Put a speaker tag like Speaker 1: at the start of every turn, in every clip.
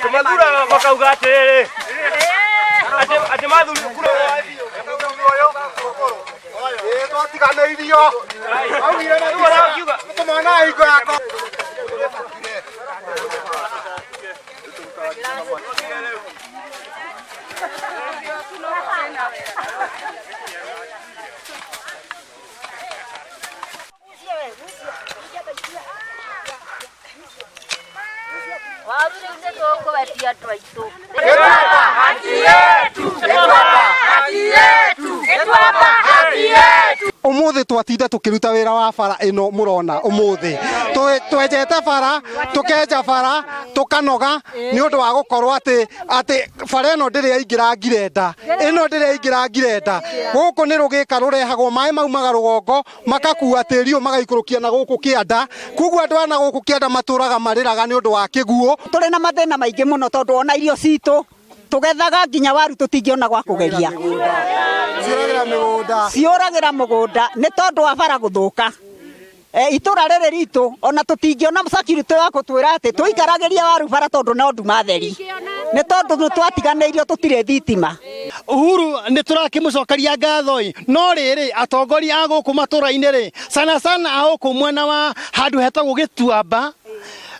Speaker 1: Tũmathuraga makauga atĩrĩrĩ atĩ atĩ mathuri kura
Speaker 2: Twatiganĩirio. Augire
Speaker 1: Rĩu
Speaker 2: tũmona hingo yakwa.
Speaker 3: Waru rĩu nĩ tũkwendia andũ aitũ.
Speaker 2: Umuthi twatinda tukiruta wira wa bara ino murona umuthi twenjete bara tukenja bara tukanoga ni undu wa gukorwo ati ati bara ino ndiri yaingira ngirenda ino ndiri yaingira ngirenda guku ni rugika rurehagwo maĩ maumaga rugongo makakua tĩri ũyũ magaikũrũkia na gũkũ kĩanda koguo andũ a na gũkũ kĩanda matũraga marĩraga nĩ ũndũ wa kĩguũ.
Speaker 4: Tũrĩ na mathĩna maingĩ mũno tondũ ona irio citũ tũgethaga nginya waru tũtingĩona gwa kũgeria.
Speaker 2: Ciũragĩra mĩgũnda.
Speaker 4: Ciũragĩra mũgũnda nĩ tondũ wa bara gũthũka. E, itũra rĩrĩ ritũ ona tũtingĩona security wa gũtwĩra atĩ tũikaragĩrie waru bara tondũ no nduma theri. Nĩ tondũ nĩ twatiganĩirio tũtirĩ thitima.
Speaker 5: Uhuru nä tå rakä må cokeria ngatho ĩ no rä rä atongoria a gå kå matå ra-inä rä sana sana a gå kå mwena wa handå hetagwo gä tuamba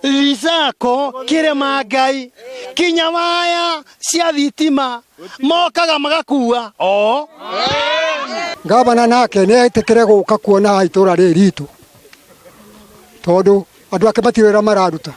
Speaker 5: Risako Kĩrĩma Ngai kinya waya cia thitima mokaga magakua o
Speaker 2: Ngavana nake nĩ etĩkĩre gũka kuona itũra rĩrĩ ritũ tondũ andũ ake matirĩ wĩra mararuta.